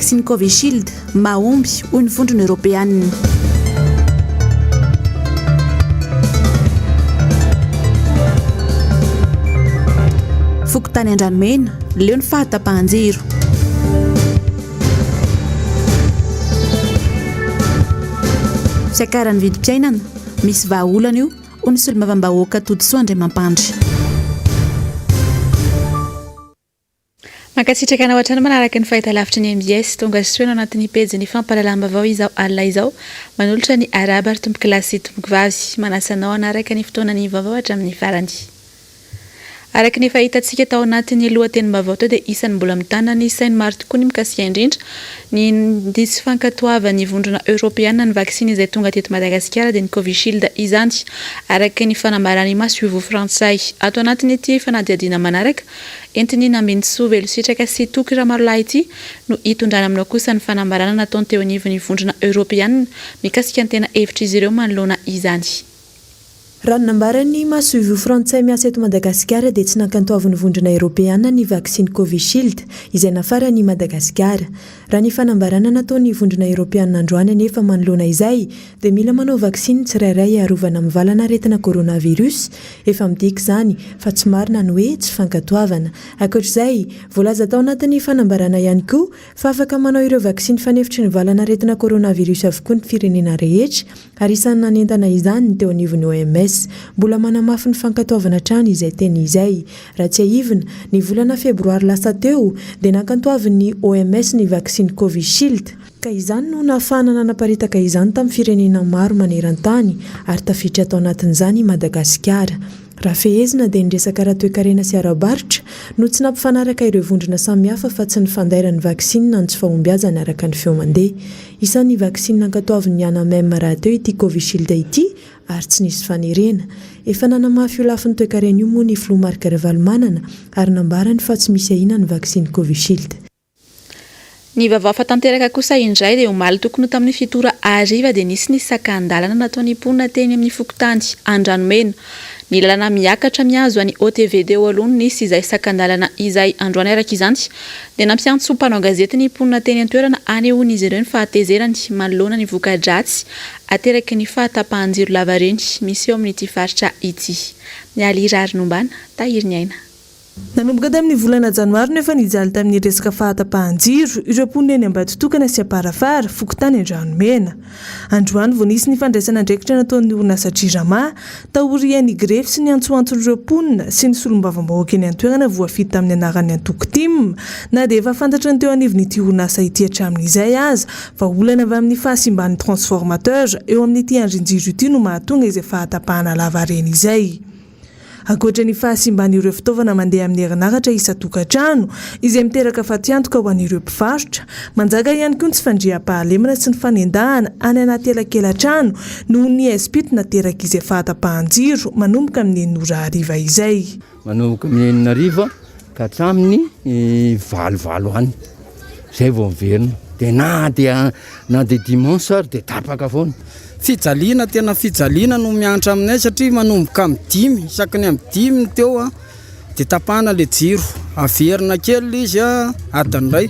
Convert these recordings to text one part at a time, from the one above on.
Vaksiny Covishield, mahomby, hoy ny Vondrona Eoropeanina. Fokontany Andranomena, leo ny fahatapahan-jiro. Fiakaran'ny vidim-piainana, misy vahaolana io, hoy ny solombavambahoaka Todisoa Andriamampandry. Mankasitraka anao hatrany manaraka ny fahitalavitry ny mbs. Tonga soa eny anatin'ny pejin'ny fampahalalam-baovao izao alina izao. Manolotra ny arahaba ry tompokolahy sy tompokovavy. Manasa anao hanaraka ny fotoanan'ny vaovao hatramin'ny farany. Araka ny efa hitantsika tao anatin'ny lohatenim-baovao teo dia isan'ny mbola mitana ny sain'ny maro tokoa ny mikasika indrindra ny nisy fankatoavan'ny vondrona eoropeana ny vaksiny izay tonga teto Madagasikara dia ny Covishield izany araka ny fanambaran'ny masoivoho frantsay. Ato anatin'ity fanadihadiana manaraka entin'i Nambinintsoa Velositraka sy Toky Ramarolahy ity no hitondrana aminao kosa ny fanambarana nataony teo anivon'ny vondrona eoropeana mikasika ny tena hevitr'izy ireo manoloana izany. Raha ny nambaran'ny masoivoho frantsay miasa eto Madagasikara dia tsy nankantoavin'ny Vondrona Eoropeana ny vaksiny Covishield izay nafaran'i Madagasikara. Raha ny fanambarana nataon'ny Vondrona Eoropeana androany anefa manoloana izay dia mila manao vaksiny ny tsirairay hiarovana amin'ny valan'aretina coronavirus. Efa midika izany fa tsy marina ny hoe tsy fankatoavana. Ankoatra izay, voalaza tao anatin'ny fanambarana ihany koa fa afaka manao ireo vaksiny fanefitry ny valan'aretina coronavirus avokoa ny firenena rehetra ary isan'ny nanentana izany ny teo anivon'ny OMS. Mbola manamafy ny fankatoavana hatrany izay teny izay. Raha tsiahivina, ny volana febroary lasa teo dia nankantoavin'ny OMS ny vaksiny Covishield, ka izany no nahafahana nanaparitaka izany tamin'ny firenena maro maneran-tany ary tafiditra tao anatin'izany i Madagasikara. Raha fehezina dia ny resaka ara-toekarena sy ara-barotra no tsy nampifanaraka ireo vondrona samihafa fa tsy ny fandairan'ny vaksiny na ny tsy fahombiazany araka ny feo mandeha. Isan'ny vaksiny nankatoavin'ny Anamem rahateo ity Covishield ity ary tsy nisy fanerena. Efa nanamafy io lafiny toekarena io moa ny filoha Marc Ravalomanana ary nambarany fa tsy misy ahiana ny vaksiny Covishield. Ny vaovao hafa tanteraka kosa indray dia omaly tokony ho tamin'ny fito ora hariva dia nisy ny sakan-dalana nataon'ny mponina teny amin'ny fokontany Andranomena. Ny lalana miakatra mihazo an'i OTV teo aloha no nisy izay sakan-dalana izay. Androany araka izany dia nampiantso mpanao gazety ny mponina teny an-toerana hanehoan'izy ireo ny fahatezerany manoloana ny voka-dratsy ateraky ny fahatapahan-jiro lavareny misy eo amin'ity faritra ity. Mialy Raharinombana, Tahiriniaina. Nanomboka tamin'ny volana janoary no efa nijaly tamin'ny resaka fahatapahan-jiro ireo mponina eny Ambatotokana sy Amparafara, fokontany Andranomena. Androany vao nisy ny fandraisana andraikitra nataon'ny orinasa Jirama, taorian'ny grevy sy ny antsoantson'ireo mponina sy ny solombavambahoaka eny an-toerana voafidy tamin'ny anaran'ny antoko tim, na dia efa fantatry ny teo anivon'ity orinasa ity hatramin'izay aza fa olana avy amin'ny fahasimban'ny transformateur eo amin'ity andrin-jiro ity no mahatonga izay fahatapahana lavareny izay. Ankoatra ny fahasimban'ireo fitaovana mandeha amin'ny herinaratra isan-tokantrano, izay miteraka fatiantoka ho an'ireo mpivarotra, manjaka ihany koa ny tsy fandriampahalemana sy ny fanendahana any anaty elakela-trano noho ny haizim-pito naterak'izay fahatapahan-jiro manomboka amin'ny enina ora hariva izay. Manomboka amin'ny enina hariva ka hatramin'ny valo valo any zay vao miverina de na dia na dia dimanche ary dia tapaka foana. Fijaliana, tena fijaliana no miantra aminay satria manomboka amin'ny dimy, isaky ny amin'ny dimy ny teo a, dia tapahana ilay jiro, averina kely ilay izy a, adiny iray,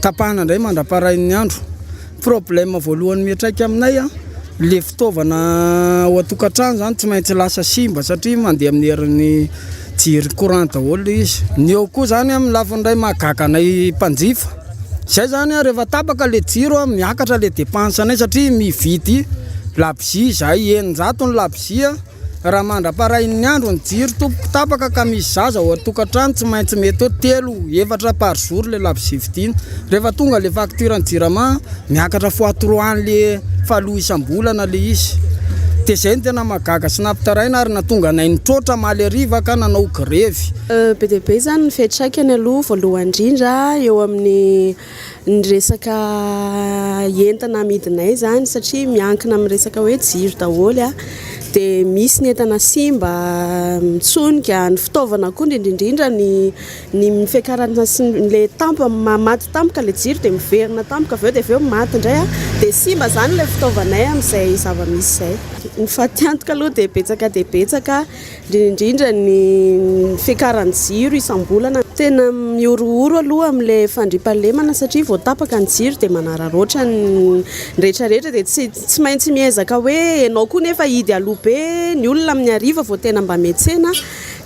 tapahana indray mandra-parain'ny andro. Problème voalohany miantraika aminay a, ilay fitaovana ao an-tokantrano izany tsy maintsy lasa simba satria mandeha amin'ny herin'ny jiro courant daholo ilay izy. Ny eo koa izany amin'ny lafiny iray mahagaga anay mpanjifa. Zay zany a rehefa tapaka le jiro a miakatra le dépense anay satria mividy labozia zahay 600 ny labozia raha mandraparahin'ny andro ny jiro tompoko tapaka ka misy zaza ao an-tokantrano tsy maintsy mety hoe telo efatra par jour le labozia vidiana rehefa tonga le facture ny jirama miakatra fois trois an'le faloha isam-bolana le izy de zay no tena mahagaga sy nampitaraina ary nahatonga anay nitroatra omaly hariva ka nanao grevy. Be dia be izany ny fiantraikany aloha voalohany indrindra eo amin'ny ny resaka entana amidinay izany satria miankina amin'ny resaka hoe jiro daholo dia misy ny entana simba mitsonika, ny fitaovana koa indrindra indrindra ny ny fiakarana sy ny ilay tampoka maty tampoka ilay jiro dia miverina tampoka avy eo dia avy eo maty indray dia simba izany ilay fitaovanay amin'izay zava-misy izay. Ny fatiantoka aloha dia betsaka dia betsaka. Indrindra indrindra ny fiakaran'ny jiro isam-bolana. Tena mihorohoro aloha amin'ilay fandriampahalemana satria vao tapaka ny jiro dia manararaotra ny rehetra rehetra dia tsy tsy maintsy miezaka hoe ianao koa nefa hidy aloha be ny olona amin'ny hariva vao tena mba miantsena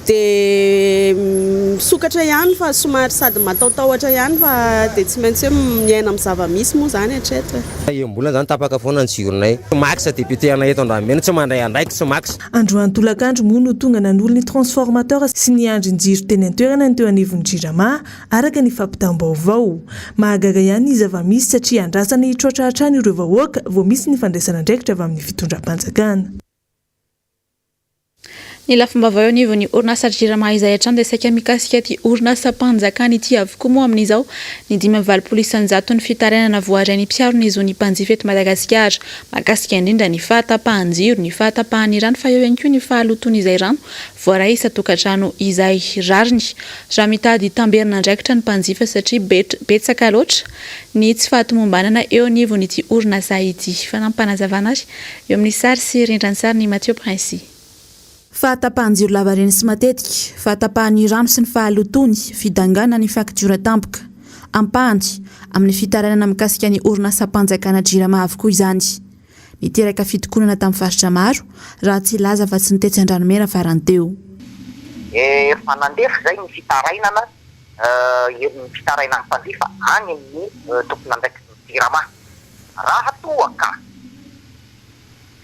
dia misokatra ihany fa somary sady matahotahotra ihany fa dia tsy maintsy hoe miaina amin'ny zava-misy moa izany hatreto e. Enim-bolana izany tapaka foana ny jironay. Max député anay eto Andranomena tsy mandray andraikitra Max. Androany tolakandro moa no tonga nanolo ny transformateur sy ny andrin-jiro teny an-toerana ny teo anivon'ny Jirama, araka ny fampitam-baovao. Mahagaga ihany ny zava-misy satria andrasana hitroatra hatrany ireo vahoaka vao misy ny fandraisana andraikitra avy amin'ny fitondram-panjakana. Ny lafim-baovao eo anivon'ny orinasa Jirama izay hatrany dia saika mikasika ity orinasam-panjakana ity avokoa moa amin'izao ny 85 isan-jaton'ny fitarainana voarain'ny mpiaro ny zon'ny mpanjifa eto Madagasikara. Mahakasika indrindra ny fahatapahan-jiro, ny fahatapahan'ny rano fa eo ihany koa ny fahalotoan'izay rano voaray isan-tokantrano izay. Rariny raha mitady tamberin'andraikitra ny mpanjifa satria betsaka loatra ny tsy fahatomombanana eo anivon'ity orinasa ity. Fanampim-panazavana ary eo amin'ny sary sy rindran-tsarin'i Mathieu Princi. Fahatapahan-jiro lavareny sy matetika, fahatapahan'ny rano sy ny fahalotoany, fidanganan'ny faktiora tampoka. Ampahany amin'ny fitarainana mikasika ny orinasam-panjakana Jirama avokoa izany. Niteraka fitokonana tamin'ny faritra maro, raha tsy hilaza fa tsy ny tetsy Andranomena farany teo. Efa nandefa izay ny fitarainana ny fitarainan'ny mpanjifa any amin'ny tompon'andraikitry ny Jirama. Raha toa ka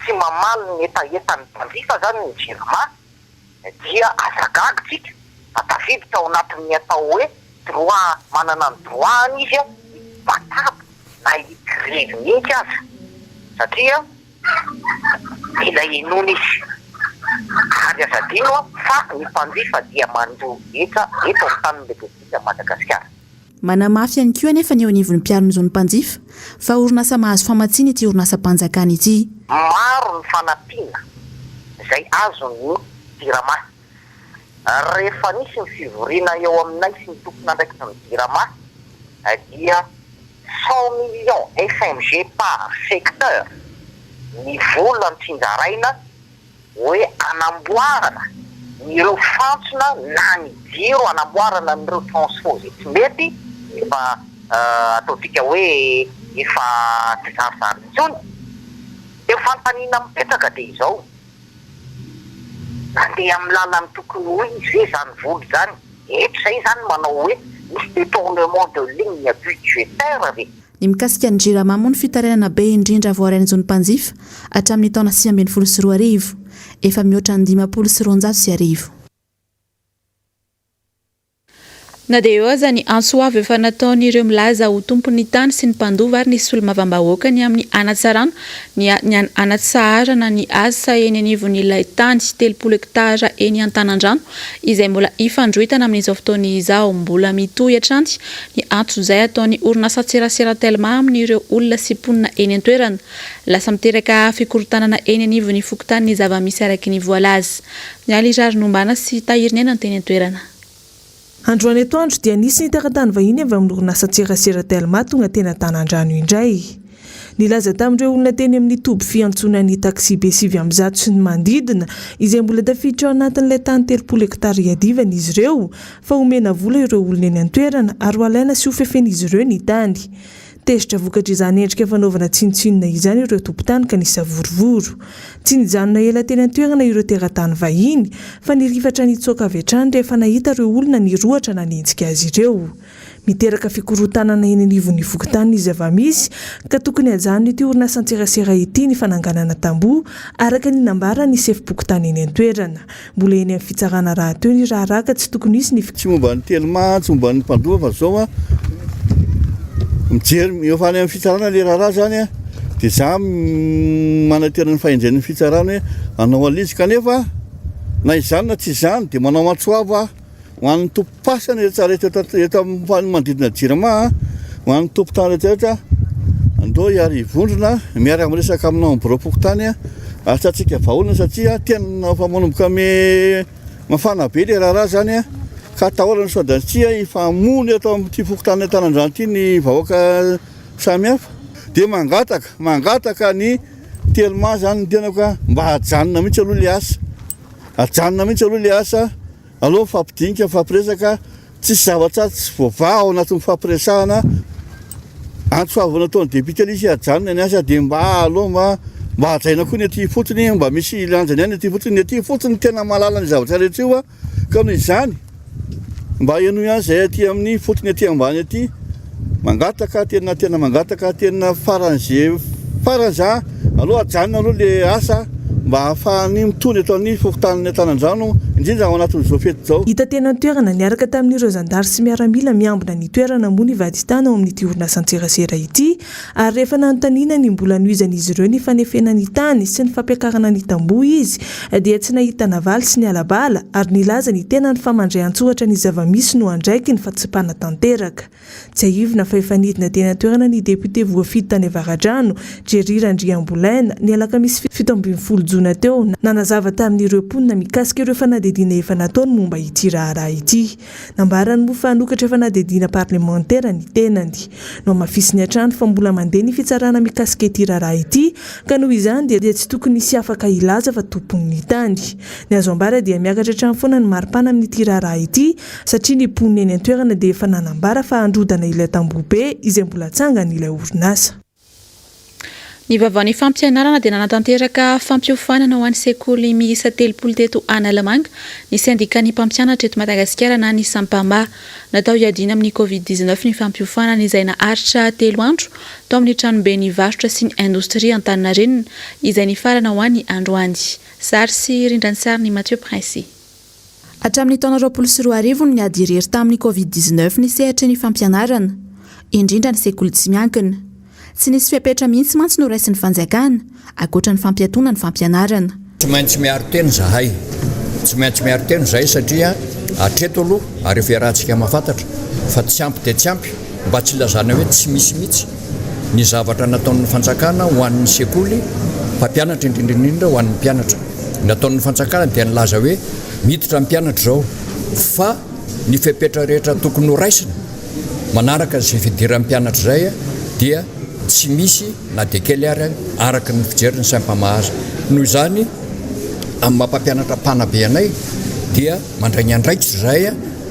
tsy mamaly ny hetahetan'ny mpanjifa izany ny Jirama dia aza gaga tsika fa tafiditra ao anatin'ny atao hoe droit, manana ny droit-ny izy hibataba na hi-grevy mihitsy aza satria mila henoina izy. Ary aza adino fa ny mpanjifa dia mandoa hetra eto amin'ny tanin'ny Repoblikan'i Madagasikara. Manamafy ihany koa anefa ny eo anivon'ny mpiaro ny zon'ny mpanjifa fa orinasa mahazo famatsiana ity orinasam-panjakana ity. Maro ny fanampiana izay azon'ny Jirama. Rehefa nisy ny fivoriana eo aminay sy ny tompon'andraikitry ny Jirama dia 100 millions FMG par secteur ny vola notsinjaraina hoe anamboarana ireo fantsona na ny jiro anamboarana an'ireo transfo izay tsy mety, efa ataontsika hoe efa tsy zarizary intsony. Dia fanontaniana mipetraka dia izao, nandeha amin'ny lalan'ny tokony ho izy ve izany vola izany? Eto izay izany manao hoe misy détournement de ligne budgétaire ve? Ny mikasika ny Jirama moa no fitarainana be indrindra voarain'ny zon'ny mpanjifa hatramin'ny taona 2019, efa mihoatra ny 1250. Na dia eo aza ny antso avo efa nataon'ireo milaza ho tompon'ny tany sy ny mpandova ary ny solombavambahoaka ny amin'ny hanatsarana ny ny hanatsaharana ny asa eny anivon'ilay tany 30 hektara eny Antanandrano izay mbola ifandroitana amin'izao fotoana izao. Mbola mitohy hatrany ny antsojay ataon'ny orinasan-tserasera Telma amin'ireo olona sy mponina eny an-toerana. Lasa miteraka fikorontanana eny anivon'ny fokontany ny zava-misy araky ny voalaza. Mialy Raharinombana sy Tahiriniaina no teny an-toerana. Androany atoandro dia nisy ny teratany vahiny avy amin'ny orinasan-tserasera Telma tonga teny Antanandrano indray. Nilaza tamin'ireo olona teny amin'ny toby fiantsonan'ny taksibe 109 sy ny manodidina, izay mbola tafiditra ao anatin'ilay tany 30 hektara iadivana izy ireo, fa homena vola ireo olona eny an-toerana ary ho alaina sy hofefen'izy ireo ny tany. Tezitra vokatr'izany endrika fanaovana tsinontsinona izany ireo tompon-tany ka nisavorovoro. Tsy nijanona ela teny an-toerana ireo teratany vahiny fa nirifatra nitsoaka avy hatrany rehefa nahita ireo olona nirohotra nanenjika azy ireo. Miteraka fikorontanana eny anivon'ny fokontany ny zava-misy ka tokony hajanon'ity orinasan-tserasera ity ny fananganana tamboho, araka ny nambaran'ny sefom-pokontany eny an-toerana. Mbola eny amin'ny fitsarana rahateo ny raharaha ka tsy tokony hisy ny Tsy momba ny Telma, tsy momba ny mpandova fa zao an, mijery efa any amin'ny fitsarana le raharaha zany an, de za manantena ny fahendren'ny fitsarana hoe hanao an'ilay izy kanefa na izany na tsy izany de manao antso avo aho Ho an'ny tompom-pasana rehetra rehetra eto amin'ny manodidina Jirama, ho an'ny tompon-tany rehetra rehetra, andao hiary hivondrona, miaraka miresaka aminao amin'ny biraom-pokontany ahitantsika vahaolana satria tena efa manomboka me mafana be ilay raharaha izany ka atahorana sao dia tsy hifamono eto amin'ity fokontany Antanandrano ity ny vahoaka samihafa. Dia mangataka, mangataka ny Telma izany ny tenako mba hajanona mihitsy aloha ilay asa, hajanona mihitsy aloha ilay asa. Aleo mifampidinika, mifampiresaka, Tsisy zavatra tsy voavaha ao anatin'ny fifampiresahana. Antso avo nataon'ny député ilay izy ajanona ny asa dia mba aleo mba mba hajaina koa ny aty ifotony, mba misy lanjany ihany ny aty ifotony. Ny aty ifotony no tena mahalala ny zavatra rehetra io ka noho izany mba henoy ihany izay aty amin'ny fotony aty ambany aty. Mangataka tena tena mangataka tena faran'izay farany za aloha ajanona aloha le asa mba ahafahany mitony eto amin'ny fokontanin'ny Antanandrano indrindra ao anatin'izao fety izao. Hita teny an-toerana niaraka tamin'ireo zandary sy miaramila miambina ny toerana moa ny vadintany ao amin'ity orinasan-tserasera ity ary rehefa nanontaniana ny mbola hanohizan'izy ireo ny fanefena ny tany sy ny fampiakarana ny tamboho izy dia tsy nahita navaly sy niala bala ary nilaza ny tenany fa mandray an-tsoratra ny zava-misy no andraikiny fa tsy mpanatanteraka. Tsiahivina fa efa nidina teny an-toerana ny depiote voafidy tany Avaradrano, Jerry Randriambolaina, ny alakamisy 17 jona teo, nanazava tamin'ireo mponina mikasika ireo fanadihadiana efa nataony momba ity raharaha ity. Nambarany moa fa hanokatra fanadihadiana parlemantera ny tenany. Nohamafisiny hatrany fa mbola mandeha ny fitsarana mikasika ity raharaha ity ka noho izany dia tsy tokony hisy afaka hilaza fa tompon'ny tany. Ny azo ambara dia miakatra hatrany foana ny maripana amin'ity raharaha ity satria ny mponina eny an-toerana dia efa nanambara fa handrodana ilay tamboho be izay mbola atsangan'ilay orinasa. Ny vaovaon'ny fampianarana dia nanatanteraka fampiofanana ho an'ny sekoly miisa 30 teto Analamanga ny sendikan'ny mpampianatra eto Madagasikara na ny Sampama. Natao hiadiana amin'ny Covid 19 ny fampiofanana izay naharitra telo andro tao amin'ny tranoben'ny varotra sy ny indostria Antaninarenina izay nifarana ho an'ny androany. Sary sy rindran-tsarin'i Mathieu Princy. Hatramin'ny taona 2020 no niady irery tamin'ny Covid 19 ny sehatry ny fampianarana, indrindra ny sekoly tsy miankina. Tsy nisy fepetra mihitsy mantsy noraisin'ny fanjakana, ankoatra ny fampiatoana ny fampianarana. Tsy maintsy miaro tena izahay. Tsy maintsy miaro tena izahay satria hatreto aloha ary efa iarahantsika mahafantatra fa tsy ampy dia tsy ampy, mba tsy ilazana hoe tsy misy mihitsy ny zavatra nataon'ny fanjakana ho an'ny sekoly mpampianatra indrindra indrindra ho an'ny mpianatra. Ny ataon'ny fanjakana dia nilaza hoe miditra ny mpianatra izao fa ny fepetra rehetra tokony ho raisina manaraka izay fidiran'ny mpianatra izay dia tsy misy na dia kely ary araka ny fijerin'ny Sempama azy. Noho izany amin'ny maha mpampianatra mpanabe anay dia mandray ny andraikitra izahay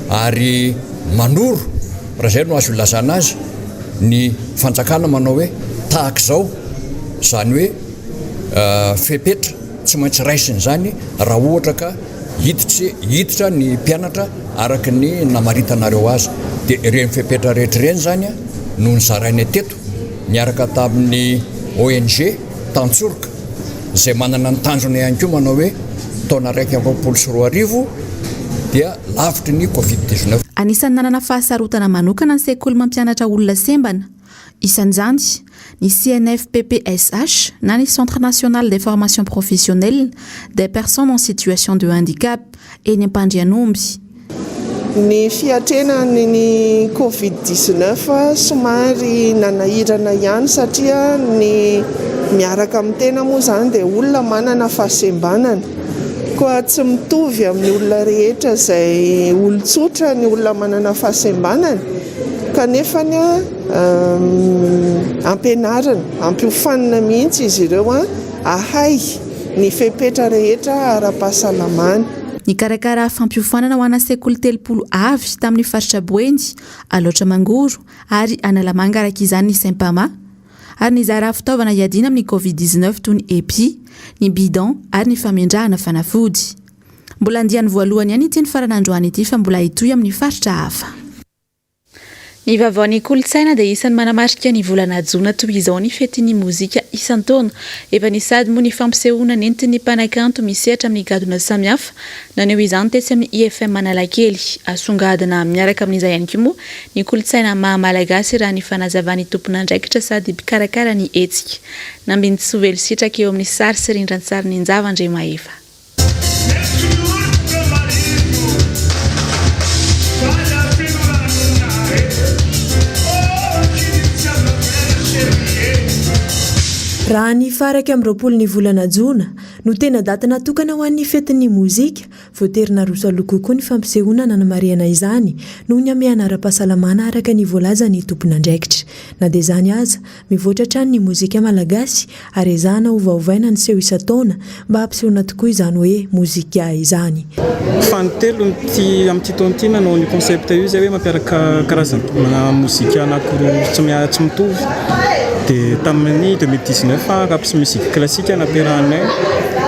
ary manoro raha izay no azo ilazana azy ny fanjakana manao hoe tahaka izao izany hoe fepetra tsy maintsy raisina izany raha ohatra ka hiditry hiditra ny mpianatra araka ny namaritanareo azy. Dia ireny fepetra rehetra ireny izany no nozarainay teto niaraka tamin'ny ONG Tantsoroka izay manana ny tanjona ihany koa manao hoe taona 2021 dia lavitry ny covid 19. Anisan'ny nanana fahasarotana manokana ny sekoly mampianatra olona sembana. Isan'izany, ny CNFPPSH na ny Centre National des Formations Professionnelles des Personnes en Situation de Handicap eny Ampandrianomby. Ny fiatrehana ny Covid 19 somary nanahirana ihany satria ny miaraka amin'ny tena moa izany dia olona manana fahasembanana. Koa tsy mitovy amin'ny olona rehetra izay olon-tsotra ny olona manana fahasembanana. Kanefa ampianarina, ampiofanina mihitsy izy ireo hahay ny fepetra rehetra ara-pahasalamana. Nikarakara fampiofanana ho ana sekoly 30 avy tamin'ny faritra Boeny, Alaotra Mangoro ary Analamanga araka izany ny Sempama ary nizara fitaovana hiadiana amin'ny Covid 19 toy ny EPI, ny bidon ary ny famendrahana fanafody. Mbola andiany voalohany ihany ity nifarana androany ity fa mbola hitohy amin'ny faritra hafa. Ny vaovaon'ny kolontsaina dia isan'ny manamarika ny volana jona toy izao ny fetin'ny mozika isan-taona. Efa nisy sahady moa ny fampisehoana nentin'ny mpanakanto misehatra amin'ny gadona samihafa naneho izany tetsy amin'ny IFM Analakely. Asongadina miaraka amin'izay ihany koa moa ny kolontsaina maha malagasy raha ny fanazavan'ny tompon'andraikitra sady mpikarakara ny hetsika. Nambinintsoa Velositraka eo amin'ny sary sy rindran-tsarin'i Njava Andriamahefa. Raha ny faha 21 ny volana jona no tena daty natokana ho an'ny fetin'ny mozika, voatery naroso aloha kokoa ny fampisehoana nanamarihana izany noho ny hamehana ara-pahasalamana araka ny voalazan'ny tompon'andraikitra. Na dia izany aza, Mivoatra hatrany ny mozika malagasy ary ezahana hovaovaina ny seho isan-taona mba hampisehoana tokoa izany hoe mozika izany. Fanintelony ity amin'ity taona ity nanao an'io concept io izay hoe mampiaraka karazana mozika anankiroa tsy tsy mitovy. Dia tamin'ny 2019 rap sy musique classique nampiarahanay,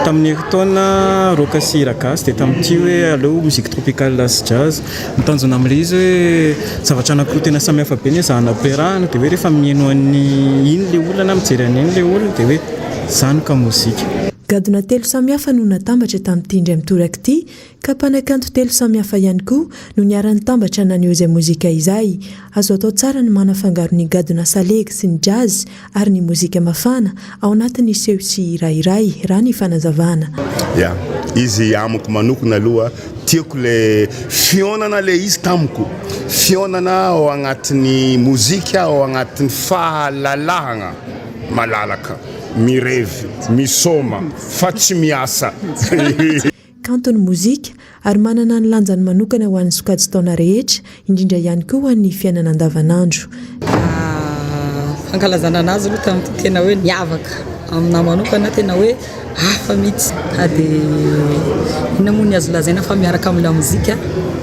tamin'ny herintaona rock sy hira gasy, dia tamin'ity hoe aleo musique tropicale sy jazz. Ny tanjona amin'ilay izy hoe zavatra anankiroa tena samy hafa be no ezahana ampiarahana dia hoe rehefa mihaino an'ny iny ilay olona na mijery an'iny ilay olona dia hoe izany ka mozika. Gadona telo samihafa no natambatra tamin'ity indray mitoraka ity ka mpanakanto telo samihafa ihany koa no niara-nitambatra naneho izay mozika izay. Azo atao tsara ny manafangaro ny gadona salegy sy ny jazz ary ny mozika mafana ao anatin'ny seho sy hira iray, raha ny fanazavana. Ya, izy amiko manokona aloha tiako le fihaonana le izy tamiko, fihaonana ao agnatin'ny mozika, ao agnatin'ny fahalalahagna malalaka, mirevy, misôma fa tsy miasa. Kanto ny mozika ary manana ny lanjany manokana ho an'ny sokajin-taona rehetra, indrindra ihany koa ho an'ny fiainana andavanandro. Fankalazana anazy aloha tamin'ity tena hoe niavaka aminahy manokana tena hoe hafa mihitsy ka dia inona moa ny azo lazaina fa miaraka amin'ny lamozika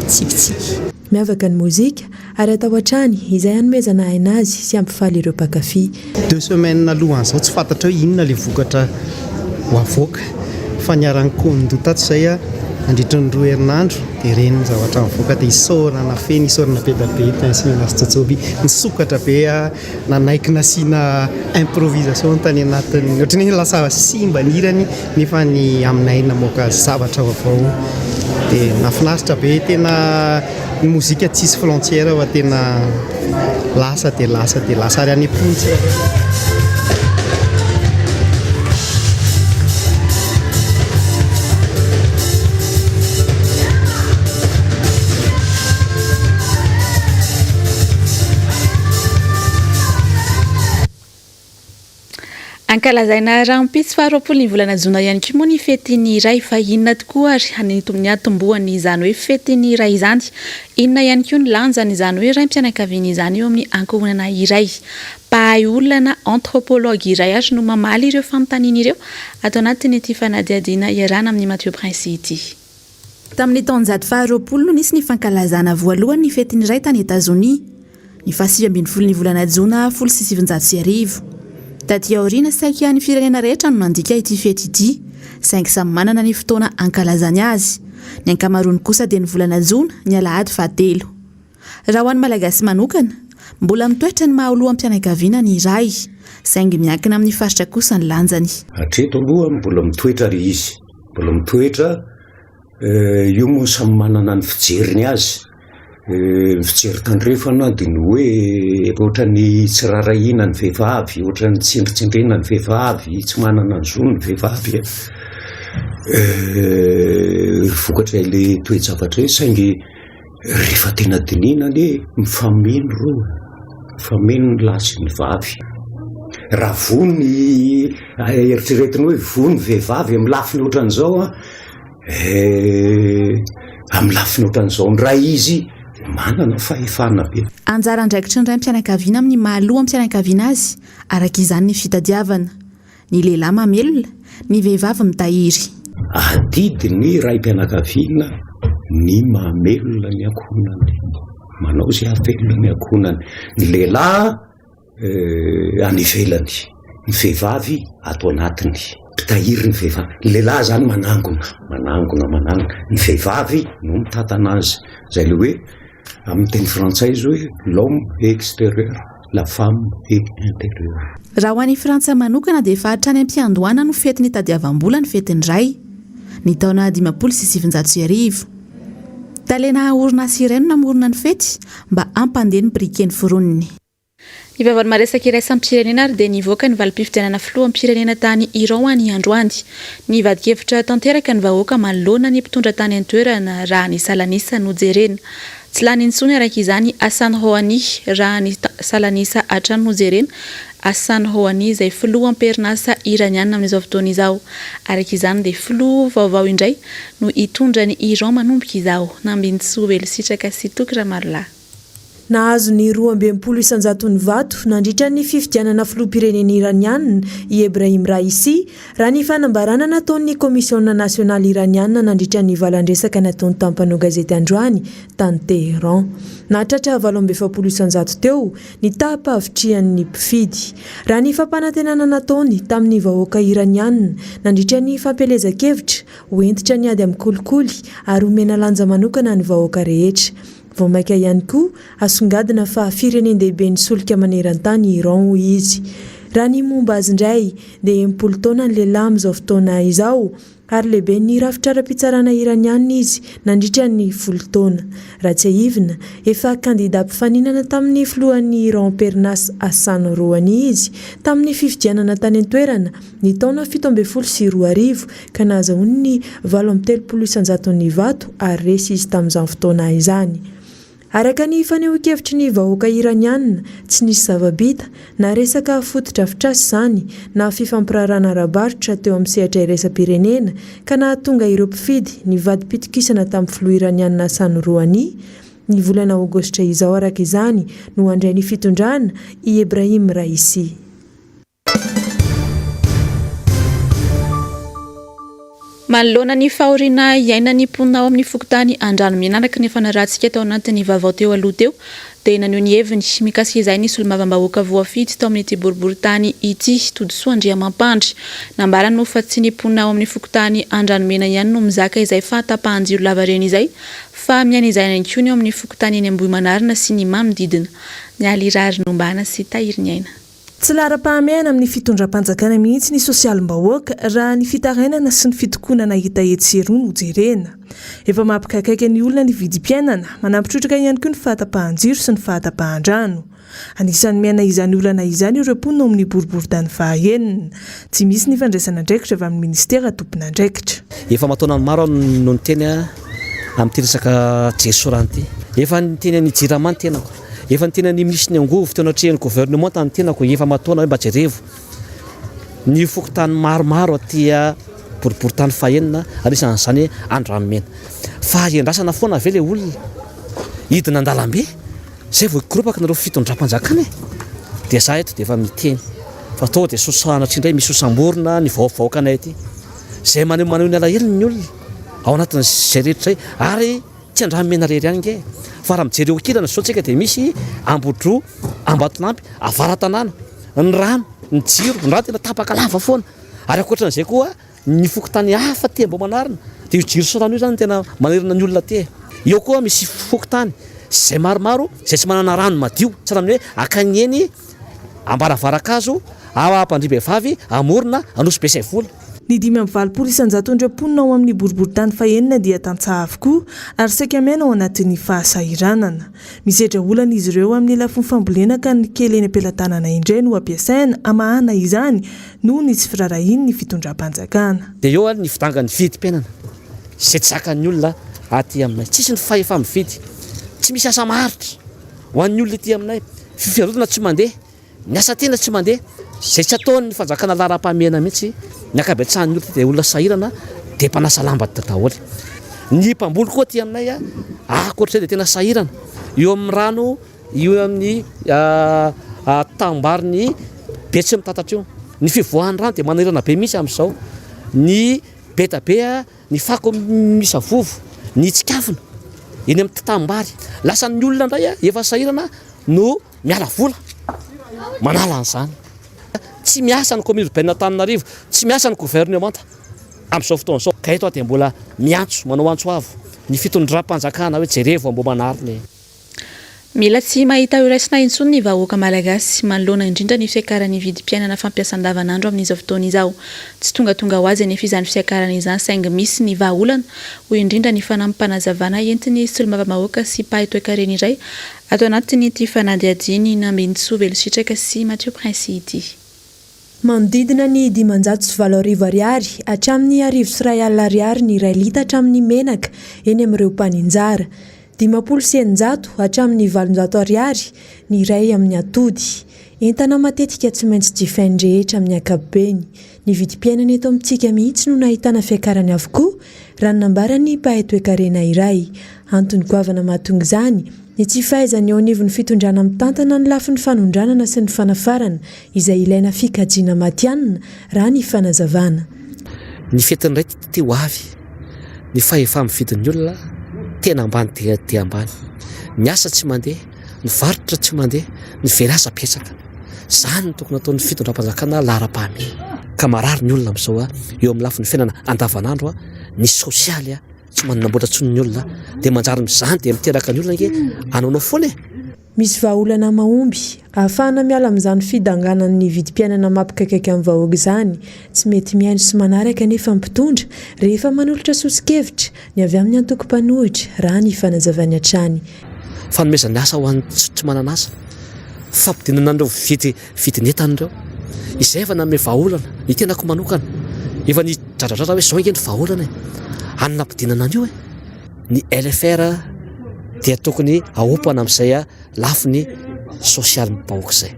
tsikitsiky. Miavaka ny mozika ary atao hatrany izay hanomezana aina azy sy hampifaly ireo mpankafy. Deux semaines alohan'izao tsy fantatra hoe inona ilay vokatra ho avoaka fa niara-nikohon-doha tato izay aho nandritra ny roa herinandro dia ireny ny zavatra nivoaka dia isaorana feno, isaorana be dia be Prince Mena sy Tsotsoby nisokatra be aho nanaiky nasiana improvisation tany anatin'ny ohatran'ny hoe lasa simba ny hirany nefa ny aminay namoaka zavatra vaovao dia nahafinaritra be tena ny mozika tsisy frontière fa tena lasa dia lasa dia lasa ary any am-po ny tsirairay. Ankalazaina rahampitso faha 20 ny volana jona ihany koa moa ny fetin'ny Ray fa inona tokoa ary ny niatombohan'izany hoe fetin'ny Ray izany? Inona ihany koa ny lanjan'izany hoe raim-pianakaviana izany eo amin'ny ankohonana iray? Mpahay olona na anthropologue iray ary no mamaly ireo fanontaniana ireo ato anatin'ity fanadihadiana iarahana amin'i Mathieu Prince ity. Tamin'ny taonjato faharoapolo no nisy ny fankalazana voalohany ny fetin'ny Ray tany Etazonia, ny fahasivy ambin'ny ny volana jona 1910. Taty aoriana, saika ny firenena rehetra no nandika ity fety ity, saingy samy manana ny fotoana ankalazany azy. Ny ankamaroany kosa dia ny volana jona, ny alahady fahatelo. Raha ho an'ny Malagasy manokana, mbola mitoetra ny maha loham-pianakaviana ny ray, saingy miankina amin'ny faritra kosa ny lanjany. Hatreto aloha mbola mitoetra ry izy, mbola mitoetra, io moa samy manana ny fijeriny azy, ny fijery tandrefana dia ny hoe ohatran'ny tsy rarahiana ny vehivavy, ohatran'ny tsindritsindriana ny vehivavy, tsy manana ny zony ny vehivavy, vokatra ilay toe-javatra io saingy Rehefa tena dinihina anie mifameno ireo e, mifameno ny lahy sy ny vavy. Raha voa ny eritreretina hoe voa ny vehivavy amin'ny lafiny ohatran'izao an, eh, amin'ny lafiny ohatran'izao indray izy manana fahefana be. Anjara andraikitry ny raim-pianakaviana amin'ny maha loham-pianakaviana azy araka izany ny fitadiavana. Ny lehilahy mamelona, ny vehivavy mitahiry. Adidin'ny raim-pianakaviana ny mamelona ny ankohonany, manao izay hahavelona ny ankohonany. Ny lehilahy any ivelany, ny vehivavy ato anatiny. Mpitahiry ny vehivavy. Ny lehilahy izany manangona, manangona, manangona. Ny vehivavy no mitantana azy. Izay ilay hoe Amin'ny teny frantsay izy hoe l'homme est extérieur, la femme est intérieure. Raha ho an'i Frantsa manokana dia efa hatrany am-piandohana no fety nitadiavam-bola ny fetin'ny Ray, ny taona 1950. Talena orinasa iray no namorona ny fety mba hampandeha ny briquet noforoniny. Ny vaovao maresaka iraisam-pirenena ary dia nivoaka ny valim-pifidianana filoham-pirenena tany Iran ny androany. Nivadi-kevitra tanteraka ny vahoaka manoloana ny mpitondra tany an-toerana raha ny salanisa no jerena. Tsy lany intsony araka izany Hassan Rouhani raha ny salan'isa hatrany no jerena, Hassan Rouhani izay filoha am-perinasa Iraniana amin'izao fotoana izao. Araka izany dia filoha vaovao indray no hitondra an'i Iran manomboka izao, Nambinintsoa Velositraka sy Toky Ramarolahy. Nahazo ny 62 isan-jaton'ny vato nandritra ny fifidianana filoham-pirenena Iraniana i Ebrahim Raisi, raha ny fanambarana nataon'ny Komisiona Nasionaly Iraniana nandritra ny valan-dresaka nataony tamin'ny mpanao gazety androany tany Téhéran. Nahatratra 48% teo ny taham-pahavitrihan'ny mpifidy. Raha ny fampanantenana nataony tamin'ny vahoaka Iraniana nandritra ny fampielezan-kevitra, ho hentitra ny ady amin'ny kolikoly ary homena lanja manokana ny vahoaka rehetra. Vao mainka ihany koa asongadina fa firenen-dehiben'ny solika maneran-tany i Iran, hoy izy. Raha ny momba azy indray dia 60 taona ny lehilahy amin'izao fotoana izao ary lehiben'ny rafitra ara-pitsarana iraniana izy nandritra ny folo taona. Raha tsiahivina, efa kandidà mpifaninana tamin'ny filohan'i Iran am-perinasa Hassan Rouhani izy tamin'ny fifidianana tany an-toerana ny taona 2017 ka nahazahoany ny 38 isan-jaton'ny vato ary resy izy tamin'izany fotoana izany. Araka ny fanehoan-kevitry ny vahoaka Iraniana, tsy nisy zava-bita, na resaka fotodrafitrasa izany, na fifampiraharahana ara-barotra teo amin'ny sehatra iraisam-pirenena, ka nahatonga ireo mpifidy nivadi-pitokisana tamin'ny filoha Iraniana Hassan Rouhani, Ny volana aogositra izao araka izany no handray ny fitondrana i Ebrahim Raisi. Manoloana ny fahoriana iainan'ny mponina ao amin'ny fokontany Andranomena araka ny efa narahantsika tao anatin'ny vaovao teo aloha teo dia naneho ny heviny mikasika izay ny solombavambahoaka voafidy tao amin'ity boriborintany ity, Todisoa Andriamampandry. Nambarany moa fa tsy ny mponina ao amin'ny fokontany Andranomena ihany no mizaka izay fahatapahan-jiro lavareny izay fa miaina izay ihany koa ny ao amin'ny fokontany eny Ambohimanarina sy ny manodidina. Mialy Raharinombana sy Tahiriniaina. Tsy laharam-pahamehana amin'ny fitondram-panjakana mihitsy ny sosialim-bahoaka raha ny fitarainana sy ny fitokonana hita etsy sy eroa no jerena. Efa mampikaikaika ny olona ny vidim-piainana, manampy trotraka ihany koa ny fahatapahan-jiro sy ny fahatapahan-drano. Anisan'ny miaina izany olana izany ireo mponina ao amin'ny boriborintany fahaenina. Tsy misy ny fandraisana andraikitra avy amin'ny minisitera tompon'andraikitra. Efa aman-taonany maro aho no niteny amin'ity resaka jiro sy rano ity. Efa niteny an'i Jirama ny tenako. Efa niteny an'i minisitry ny angovo teo anatrehan'ny gouvernement ny tenako efa aman-taona hoe mba jerevo ny fokontany maromaro aty boriborintany fahenina anisan'izany Andranomena. Fa iandrasana foana ve ilay olona hidina an-dalambe izay vao hikoropaka nareo fitondram-panjakana e? Dia za eto dia efa miteny fa tonga dia sosanatria indray misy hosamborina ny vahoakanay aty. Izay maneho maneho ny alahelony ny olona ao anatin'izay rehetra izay ary Tsy Andranomena irery ihany ange fa raha mijery eo ankilany izao tsika dia misy Ambodroa, Ambatolampy, Avaratanàna, ny rano, ny jiro, ny rano tena tapaka lava foana ary ankoatran'izay koa ny fokontany hafa aty Ambohimanarina dia io jiro sy rano io izany no tena manerana ny olona aty e. Eo koa misy fokontany izay maromaro izay tsy manana rano madio, tsy raha ny hoe akany eny Ambaravarankazo, Ampandriabehivavy, Amorona, Anosibe Saivola. Ny 85 isan-jaton'ireo mponina ao amin'ny boriborintany fahenina dia tantsaha avokoa ary saika miaina ao anatin'ny fahasahiranana. Misedra olana izy ireo amin'ny lafiny fambolena ka ny kely eny am-pelatanana indray no ampiasaina hamahana izany noho ny tsy firaharahian'ny fitondram-panjakana. Dia eo ary ny fidangan'ny vidim-piainana izay tsy zakan'ny olona aty aminay. Tsisy ny fahefa-mividy, tsy misy asa maharitra ho an'ny olona ety aminay, fifiarotana tsy mandeha. Ny asa tena tsy mandeha, izay tsy ataon'ny fanjakana laharam-pahamehana mihitsy, ny ankabetsahan'ny olona dia olona sahirana dia mpanasa lamba daholo. Ny mpamboly koa aty aminay ankoatr'izay dia tena sahirana eo amin'ny rano, eo amin'ny tahom-barin'ny Betsimitatatra io. Ny fivoahan'ny rano dia manahirana be mihitsy amin'izao. Ny be dia be ny fako misavovo, ny tsikafona eny amin'ny tanimbary. Lasa ny olona indray efa sahirana no Miala vola manala an'izany. Tsy miasa ny commune urbaine Antananarivo, tsy miasa ny gouvernemanta amin'izao fotoana izao. Ka eto aho dia mbola miantso, manao antso avo ny fitondram-panjakana hoe jerevo Ambohimanarina e. Mila tsy mahita ho raisina intsony ny vahoaka malagasy, manoloana indrindra ny fiakaran'ny vidim-piainana fampiasa andavanandro amin'izao fotoana izao. Tsy tongatonga ho azy anefa izany fiakarana izany saingy misy ny vahaolana, hoy indrindra ny fanampim-panazavana entin'ny solombavambahoaka sy mpahay toekarena iray Ato anatin'ity fanadihadian'i Nambinintsoa Velositraka sy Mathieu Prince ity. Manodidina ny 8500 ariary hatramin'ny 1100 ariary ny iray litatra amin'ny menaka eny amin'ireo mpaninjara. 650 hatramin'ny 800 ariary ny iray amin'ny atody. Entana matetika tsy maintsy jifain'ny rehetra amin'ny ankapobeny. Ny vidim-piainana eto amintsika mihitsy no nahitana fiakarany avokoa, raha ny nambaran'ny mpahay toekarena iray. Antony goavana mahatonga izany, ny tsy fahaizan'ny eo anivon'ny fitondrana mitantana ny lafiny fanondranana sy ny fanafarana, izay ilaina fikajiana matihanina, raha ny fanazavana. Ny fetin'ny Ray ty ho avy, ny fahefa-mividin'ny olona tena ambany dia dia ambany. Ny asa tsy mandeha, ny varotra tsy mandeha, ny very asa betsaka. Izany no tokony ataon'ny fitondram-panjakana laharam-pahamehana. Ka marary ny olona amin'izao eo amin'ny lafiny fiainana andavanandro, ny sosialy tsy manana-bola intsony ny olona dia manjary izany dia miteraka ny olona ange hanaonao foana e! Misy vahaolana mahomby ahafahana miala amin'izany fidanganan'ny vidim-piainana mampikaikaika ny vahoaka izany. Tsy mety mihaino sy manaraka anefa ny mpitondra rehefa manolotra soso-kevitra ny avy amin'ny antoko mpanohitra, raha ny fanazavany hatrany. Fanomezana asa ho an'ny tsy manana asa, fampidinana an'ireo vidy vidin'entana ireo. Izay efa nanome vahaolana, ny tenako manokana efa nidradradradra hoe izao ange ny vahaolana e, any nampidinana an'io e. Ny LFR dia tokony aompana amin'izay lafiny sosialim-bahoaka izay.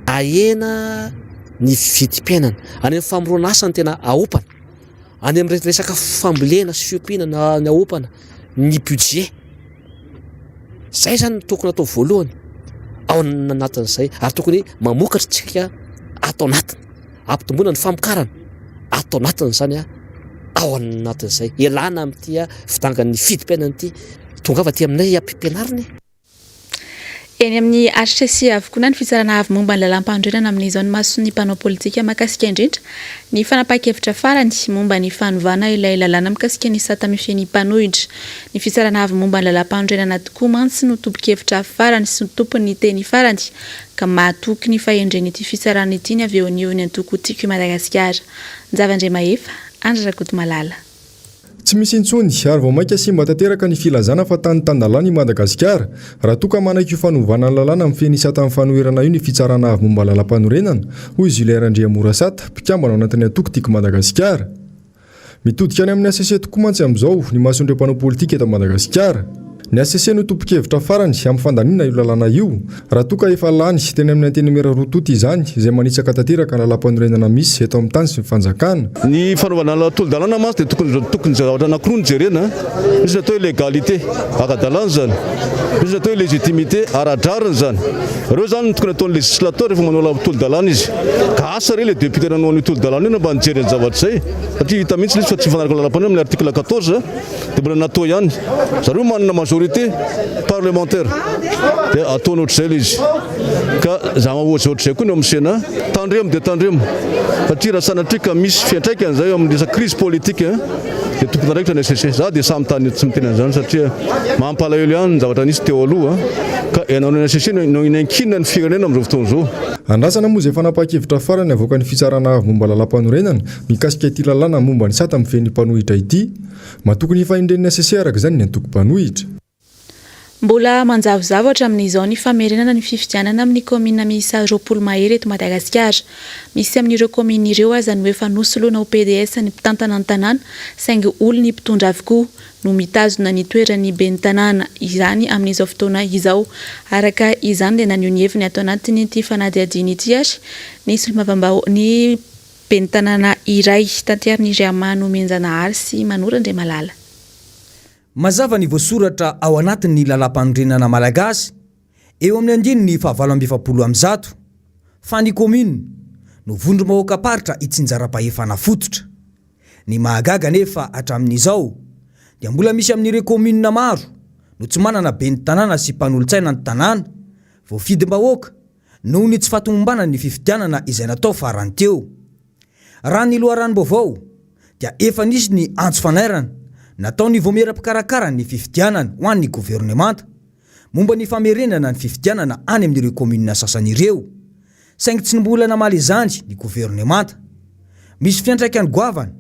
Ahena ny vidim-piainana. Any amin'ny famoronana asa no tena aompana. Any amin'ny resaka fambolena sy fiompiana no ny aompana. Ny budget. Izay izany no tokony atao voalohany ao anatin'izay. Ary tokony mamokatra isika ato anatiny. Ampitomboina ny famokarana ato anatin'izany ao anatin'izay. Ialana amin'ity fidangan'ny fidim-piainana ity. Tongava aty aminay ampianarina e. Eny amin'ny hcc avokoa na ny Fitsarana Avo momba ny Lalàmpanorenana amin'izao ny mason'ny mpanao politika mahakasika indrindra ny fanapahan-kevitra farany momba ny fanovana ilay lalàna mikasika ny sata mifehy ny mpanohitra. Ny Fitsarana Avo momba ny Lalàmpanorenana tokoa mantsy no tompon-kevitra farany sy tompon'ny teny farany ka mahatoky ny fahendren'ity fitsarana ity ny avy eo anivon'ny antoko Tiako i Madagasikara. Njava Andriamahefa, Andry Rakotomalala. Tsy misy intsony ary vao mainka simba tanteraka ny filazana fa tany tan-dalàna i Madagasikara raha toa ka manaiky io fanovana ny lalàna mifehy ny satan'ny fanoherana io ny Fitsarana Avo momba ny Lalàmpanorenana, hoy i Julien Randriamorasata, mpikambana ao anatin'ny antoko Tiako Madagasikara. Mitodika any amin'ny hcc tokoa mantsy amin'izao ny mason'ireo mpanao politika eto Madagasikara. Ny hcc no tompon-kevitra farany amin'ny fandaniana io lalàna io, raha toa ka efa lany teny amin'ny Antenimiera roa tonta izany, izay manitsaka tanteraka ny lalàmpanorenana misy eto amin'ny tany sy ny fanjakana. Ny fanaovana tolo-dalàna mantsy dia tokony tokony zavatra anankiroa no jerena, misy ny atao hoe légalité, ara-dalàna izany, misy ny atao hoe légitimité, ara-drariny izany. Ireo izany no tokony ataon'ny législateur rehefa manao tolo-dalàna izy. Ka asa re ilay député nanao an'io tolo-dalàna io na mba nijery ny zavatra izay, satria hita mihitsy ilay izy fa tsy mifanaraka amin'ny lalàmpanorenana amin'ny article 14. Dia mbola natao ihany. Zareo manana majorité parlementaire. Dia ataony ohatr'izay ilay izy. Ka za ohatry ohatr'izay koa ny ao amin'ny Sénat. Tandremo dia tandremo. Satria raha sanatria ka misy fiantraikany izay eo amin'ny resaka crise politique dia tompon'andraikitra ny HCC. Za dia sahy mitany tsy miteny an'izany satria mampalahelo ihany ny zavatra nisy teo aloha. Ka ianao ny HCC no niankinana ny firenena amin'izao fotoana izao. Andrasana moa izay fanapahan-kevitra farany avoakan'ny Fitsarana Avo momba Lalàmpanorenana mikasika ity lalàna momba ny sata mifehy ny mpanohitra ity. Matoky ny fahendren'ny hcc araka izany ny antoko mpanohitra. Mbola manjavozavo hatramin'izao ny famerenana ny fifidianana amin'ny kaominina miisa 20 mahery eto Madagasikara. Misy amin'ireo kaominina ireo aza no efa nosoloina ho pds ny mpitantana ny tanàna saingy olon'ny mpitondra avokoa no mitazona ny toeran'ny ben'ny tanàna izany amin'izao fotoana izao. Araka izany dia naneho ny heviny ato anatin'ity fanadihadiana ity ary ny solombavambahoaka ny Ben'ny tanàna iray, Tantiarin'i Rihamaha Nomenjanahary sy Manoro Andriamalala. Mazava ny voasoratra ao anatin'ny lalàmpanorenana malagasy, eo amin'ny andininy fahavalo 148, fa ny kaominina no vondrom-bahoakam-paritra itsinjaram-pahefana fototra. Ny mahagaga anefa hatramin'izao dia mbola misy amin'ireo kaominina maro no tsy manana ben'ny tanàna sy mpanolotsaina ny tanàna voafidim-bahoaka noho ny tsy fahatomombanan'ny fifidianana izay natao farany teo. Raha ny loharanom-baovao dia efa nisy ny antso fanairana nataon'ny vaomiera mpikarakara ny fifidianana ho an'ny governemanta momba ny famerenana ny fifidianana any amin'ireo kaominina sasany ireo saingy tsy mbola namaly izany ny governemanta. Misy fiantraikany goavana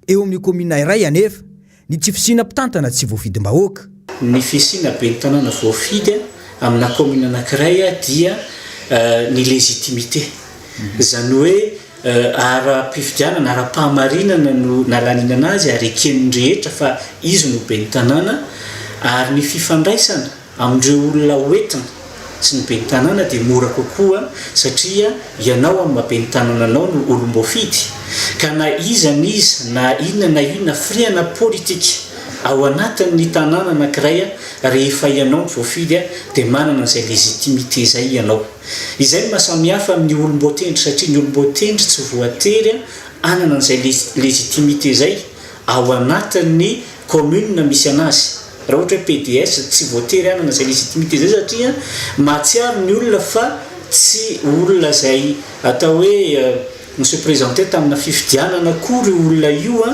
eo amin'ny kaominina iray anefa Ny tsy fisiana mpitantana tsy voafidim-bahoaka. Ny fisiana ben'ny tanàna voafidy amina kaominina anankiray dia ny légitimité. Izany hoe ara-pifidianana, ara-pahamarinana no nalaninana azy ary eken'ny rehetra fa izy no ben'ny tanàna. Ary ny fifandraisana amin'ireo olona hoentina sy ny ben'ny tanàna dia mora kokoa satria ianao amin'ny maha ben'ny tanàna anao no olom-boafidy ka na iza n'iza na inona na inona firehana politika ao anatin'ny tanàna anankiray rehefa ianao no voafidy dia manana an'izay légitimité izay ianao. Izay no maha samihafa amin'ny olom-boatendry satria ny olom-boatendry tsy voatery hanana an'izay légitimité izay ao anatin'ny commune misy anazy. Raha ohatra hoe pds tsy voatery hanana izay légitimité izay satria mahatsiaro ny olona fa tsy olona izay atao hoe ni se présenter tamina fifidianana akory io olona io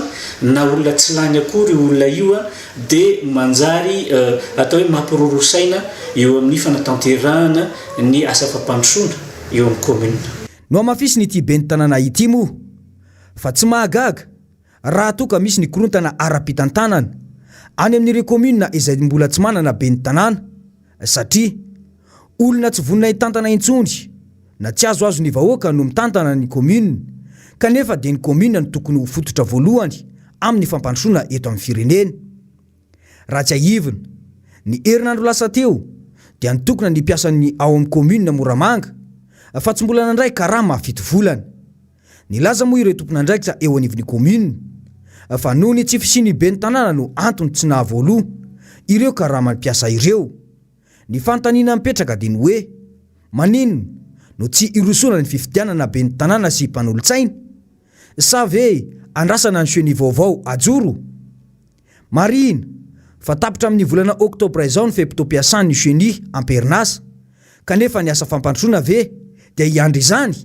na olona tsy lany akory io olona io dia manjary atao hoe mampiroroa saina eo amin'ny fanatanterahana ny asa fampandrosoana eo amin'ny commune. Nohamafisin'ity ben'ny tanàna ity moa fa tsy mahagaga raha toa ka misy ny korontana ara-pitantanana any amin'ireo kaominina izay mbola tsy manana ben'ny tanàna satria olona tsy vonona hitantana intsony na tsy azoazon'ny vahoaka no mitantana ny kaominina kanefa dia ny kaominina no tokony ho fototra voalohany amin'ny fampandrosoana eto amin'ny firenena. Raha tsiahivina, ny herinandro lasa teo dia nitokona ny mpiasan'ny ao amin'ny kaominina Moramanga fa tsy mbola nandray karama fito volana. Nilaza moa ireo tompon'andraikitra eo anivon'ny kaominina fa noho ny tsy fisian'ny ben'ny tanàna no antony tsy nahavoaloa ireo karaman'ny mpiasa ireo. Ny fanontaniana mipetraka dia ny hoe, maninona no tsy irosoana ny fifidianana ben'ny tanàna sy mpanolotsaina? Sa ve andrasana ny ceni vaovao ajoro? Marihina fa tapitra amin'ny volana oktobra izao ny fe-potoam-piasan'ny ceni am-perinasa, kanefa ny asa fampandrosoana ve dia hiandry izany?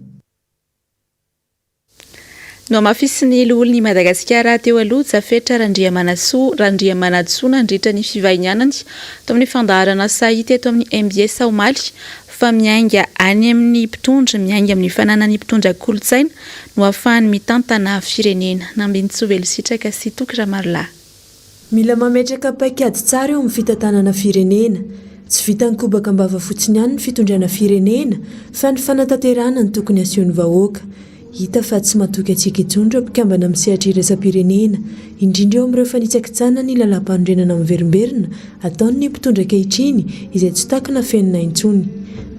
Nohamafisin'ny loholon'i Madagasikara teo aloha, Jafetra Randriamanasoa Randriamanantsoa nandritra ny fivahinianany tao amin'ny fandaharana Sahy teto amin'ny mbs omaly fa miainga any amin'ny mpitondra, miainga amin'ny fananan'ny mpitondra kolontsaina no ahafahany mitantana firenena. Nambinintsoa Velositraka sy Toky Ramarolahy. Mila mametraka paikady tsara eo amin'ny fitantanana firenena. Tsy vitan'ny kobaka am-bava fotsiny ihany ny fitondrana firenena fa ny fanatanterahana ny tokony haseho ny vahoaka. Hita fa tsy matoky antsika intsony ireo mpikambana amin'ny sehatra iraisam-pirenena, indrindra eo amin'ireo fanitsakitsahana ny lalàmpanorenana miverimberina ataon'ny mpitondra ankehitriny izay tsy takona fenina intsony,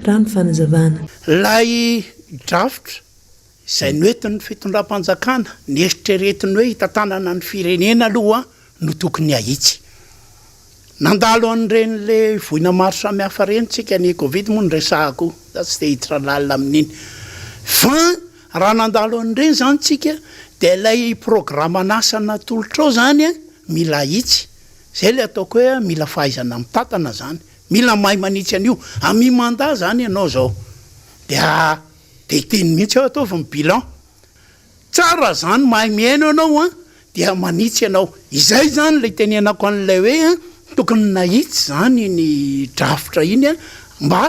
raha ny fanazavana. Ilay drafitra Izay noentin'ny fitondram-panjakana, neritreretiny hoe hitantanana ny firenena aloha no tokony hahitsy. Nandalo an'ireny le voina maro samihafa ireny tsika, ny covid moa no resahako, za tsy te hiditra lalina amin'iny. Fa raha nandalo an'ireny zany tsika dia ilay programan'asa natolotra ao zany mila ahitsy. Zay le ataoko hoe mila fahaizana mitantana zany. Mila mahay manitsy an'io. À mi-mandat zany ianao zao dia Dia hiteny mihitsy aho ataovy ny bilan. Tsara zany mahay mihaino ianao an, dia manitsy ianao. Izay zany ilay itenenako an'ilay hoe tokony nahitsy zany iny drafitra iny an, mba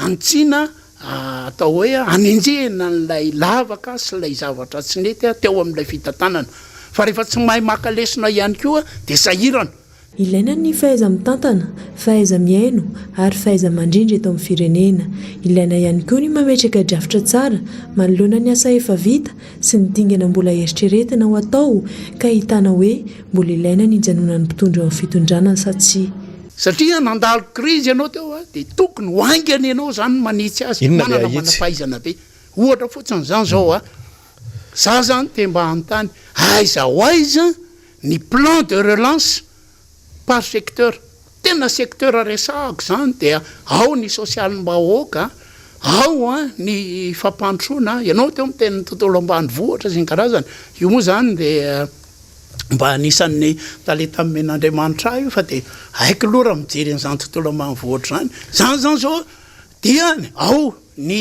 hanitsiana atao hoe hanenjehina an'ilay lavaka sy ilay zavatra tsy nety teo amin'ilay fitantanana. Fa rehefa tsy mahay maka lesona ihany koa dia sahirana. Ilaina ny fahaiza-mitantana, fahaiza-mihaino ary fahaiza-mandrindra eto amin'ny firenena. Ilaina ihany koa ny mametraka drafitra tsara manoloana ny asa efa vita sy ny dingana mbola eritreretina ho atao ka ahitana hoe mbola ilaina ny hijanonan'ny mpitondra eo amin'ny fitondrana sa tsia. Satria nandalo crise ianao teo dia tokony ho haingana ianao izany manitsy azy, Inona ilay manana ahitsy? manam-pahaizana be. Ohatra fotsiny izany izao a, za izany te mba hanontany aiza ho aiza Ny plan de relance par secteur, tena secteur resahako izany dia ao ny sosialim-bahoaka, ao ny fampandrosoana, ianao teo miteny ny tontolo ambanivohitra sy ny karazany, io moa izany dia mba anisan'ny talenta nomen'Andriamanitra ahy io fa dia haiko aloha raha mijery an'izany tontolo ambanivohitra izany, izany izany izao dia ao ny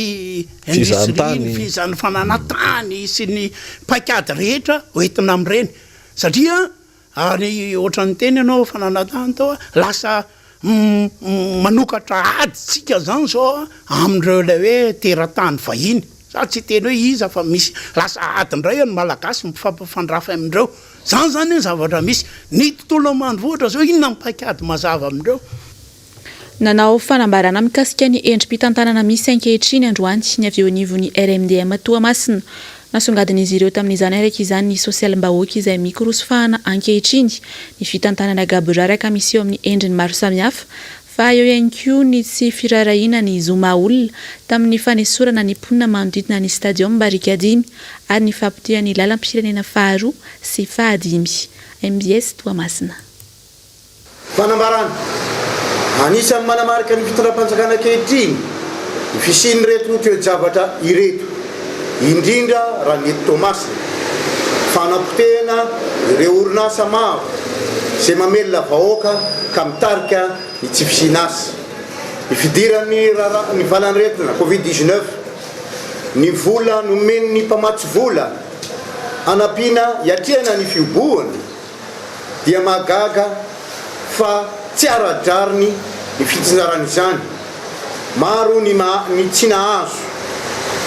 industrie, ny fizahantany, ny fananan-tany sy ny paikady rehetra hoentina amin'ireny. Satria ary ohatran'ny niteny ianao fananantany tao lasa manokatra ady tsika zany zao amin'ireo ilay hoe teratany vahiny, za tsy hiteny hoe iza fa misy lasa ady indray ny malagasy mifampifandrafy amin'ireo, zany zany ny zavatra misy, ny tontolo ambanivohitra zao inona ny paikady mazava amin'ireo? Nanao fanambarana mikasika ny endri-pitantanana misy ankehitriny androany ny avy eo anivon'ny RMDM Toamasina. Nasongadin'izy ireo tamin'izany araka izany ny sosialim-bahoaka izay mikorosy fahana ankehitriny, ny fitantanana gaboraraka miseho amin'ny endriny maro samihafa, fa eo ihany koa ny tsy firaharahiana ny zo maha olona tamin'ny fanesorana ny mponina manodidina ny Stadium Barikadimy ary ny fahapotehan'ny lalam-pirenena faharoa sy fahadimy. Mbs Toamasina. Fanambarana, Anisan'ny manamarika ny fitondram-panjakana ankehitriny ny fisian'ireto toe-javatra ireto, indrindra raha ny eto Toamasina, fanapotehana ireo orinasa maro izay mamelona vahoaka ka mitarika ny tsy fisian'asa, ny fidiran'ny raharaha ny valanaretina Covid 19, ny vola nomen'ny mpamatsy vola hanampiana hiatrehana ny fihobohana, dia mahagaga fa tsy ara-drariny ny fitsinjarana izany. Maro ny ny tsy nahazo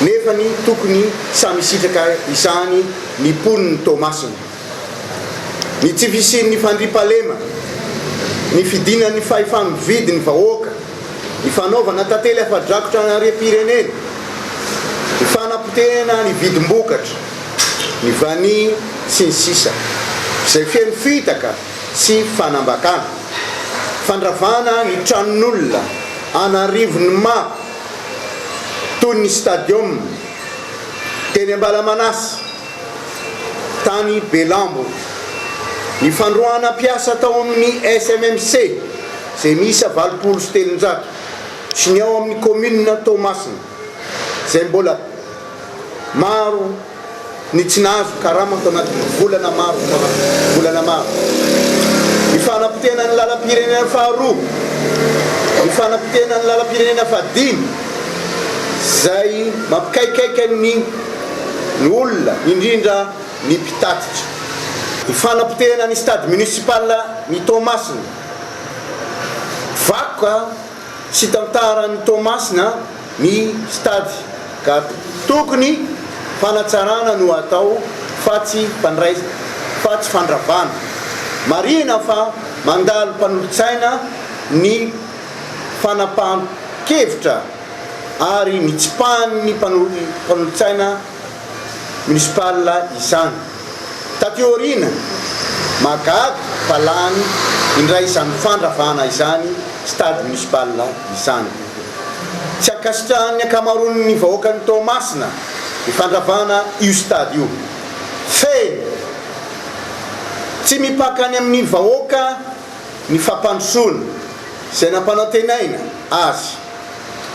nefa ny tokony samy hisitraka izany ny mponin'i Toamasina. Ny tsy fisian'ny fandriampahalemana, ny fidinan'ny fahefa-mividy ny vahoaka, ny fanaovana tantely afa-drakotra ny harem-pirenena, ny fanapotehana ny vidim-bokatra, ny vania sy ny sisa izay feno fitaka sy fanambakana, fandravana ny tranon'olona an'arivony maro toy ny stadium teny Ambalamanasy, tany Belambo, ny fandroahana mpiasa tao amin'ny SMMC izay miisa 380 sy ny ao amin'ny kaominina Toamasina izay mbola Maro ny tsy nahazo karama tao anatin'ny volana maro volana maro. Ny fanapotehana ny lalam-pirenena faharoa, ny fanapotehana ny lalam-pirenena fahadimy izay mampikaikaika ny ny olona, indrindra ny mpitatitra. Ny fanapotehana ny stade municipal ny Toamasina, vakoka sy tantaran'i Toamasina ny stade ka tokony fanatsarana no atao fa tsy fa tsy fandravana. Marihina fa mandalo mpanolotsaina ny fanapahan-kevitra ary nitsipahan'ny mpanolotsaina municipal izany. Taty aoriana, mahagaga fa lany indray izany fandravana izany stade municipal izany. Tsy ankasitrahan'ny ankamaroan'ny vahoakan'i Toamasina ny fandravana io stade io. Fehiny, tsy mipaka any amin'ny vahoaka ny fampandrosoana izay nampanantenaina azy.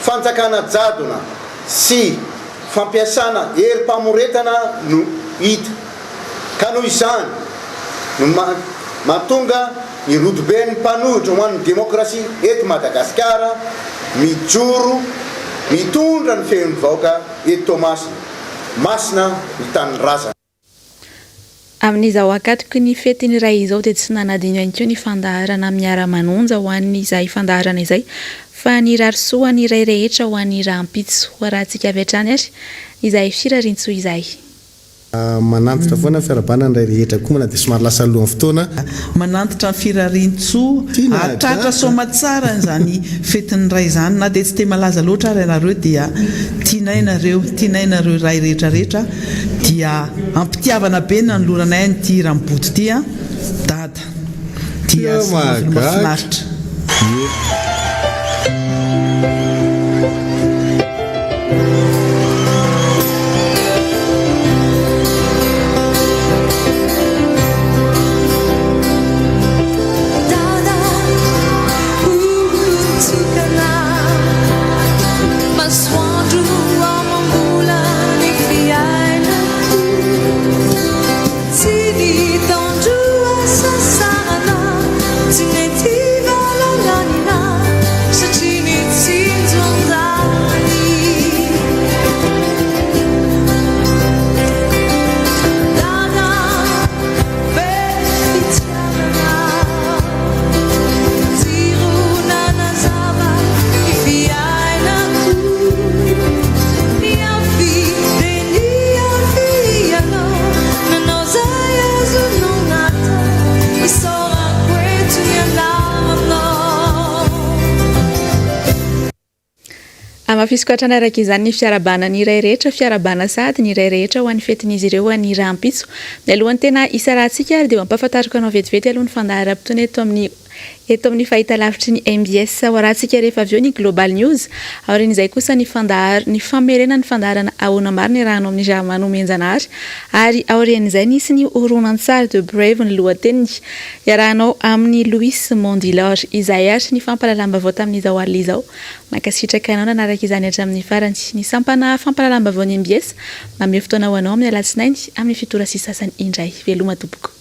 Fanjakana jadona sy fampiasana herim-pamoretana no hita, ka noho izany no mahatonga ny rodoben'ny mpanohitra ho an'ny demokrasia eto Madagasikara mijoro mitondra ny feon'ny vahoaka eto Toamasina. Masina ny tanindrazana. Amin'izao ankatoky ny fetin'ny Ray izao dia tsy nanadino ihany koa ny fandaharana Miara-manonja ho an'izay fandaharana izay fa nirary soa ny Ray rehetra ho an'ny rahampitso. Ho arahantsika avy hatrany ary izay firariantsoa izay. Manantitra foana ny fiarahabana ny ray rehetra koa na dia somary lasa alohan'ny fotoana. Manantitra ny firariantsoa hahatratra soamatsara izany fetin'ny Ray izany na dia tsy dia malaza loatra ary ianareo dia tianay nareo, tianay nareo Ray rehetra rehetra. Dia ampitiavana be ny nanoloranay an'ity hira mibodo ity an! Dada. Dia veloma mahafinaritra. Dada olon-tokana masoandro amam-bola ny fiainako Tsy nitandro hasasarana Tsy nety valalanina Satria nitsinjo an-dalana. Hamafisiko hatrany araka izany ny fiarahabana ny ray rehetra, fiarahabana sahady ny ray rehetra ho an'ny fetin'izy ireo ny rahampitso. Mialohan'ny tena hisarahantsika ary dia ho ampahafantariko anao vetivety aloha ny fandaharam-potoana eto amin'ny eto amin'ny fahitalavitry ny mbs. Ho arahantsika rehefa avy eo ny Global News. Aorian'izay kosa ny fandahar ny famerenana ny fandaharana Ahoana Marina iarahanao amin'i Germain Nomenjanahary ary aorian'izay nisy ny horonantsary The Brave ny lohateniny iarahanao amin'i Louis Mondilor. Izay ary ny fampahalalam-baovao tamin'izao alina izao. Mankasitraka anao nanaraka izany hatramin'ny farany. Ny sampana fampahalalam-baovaon'ny mbs mamehy fotoana ho anao amin'ny alatsinainy amin'ny fito ora sy sasany indray. Veloma tompoko.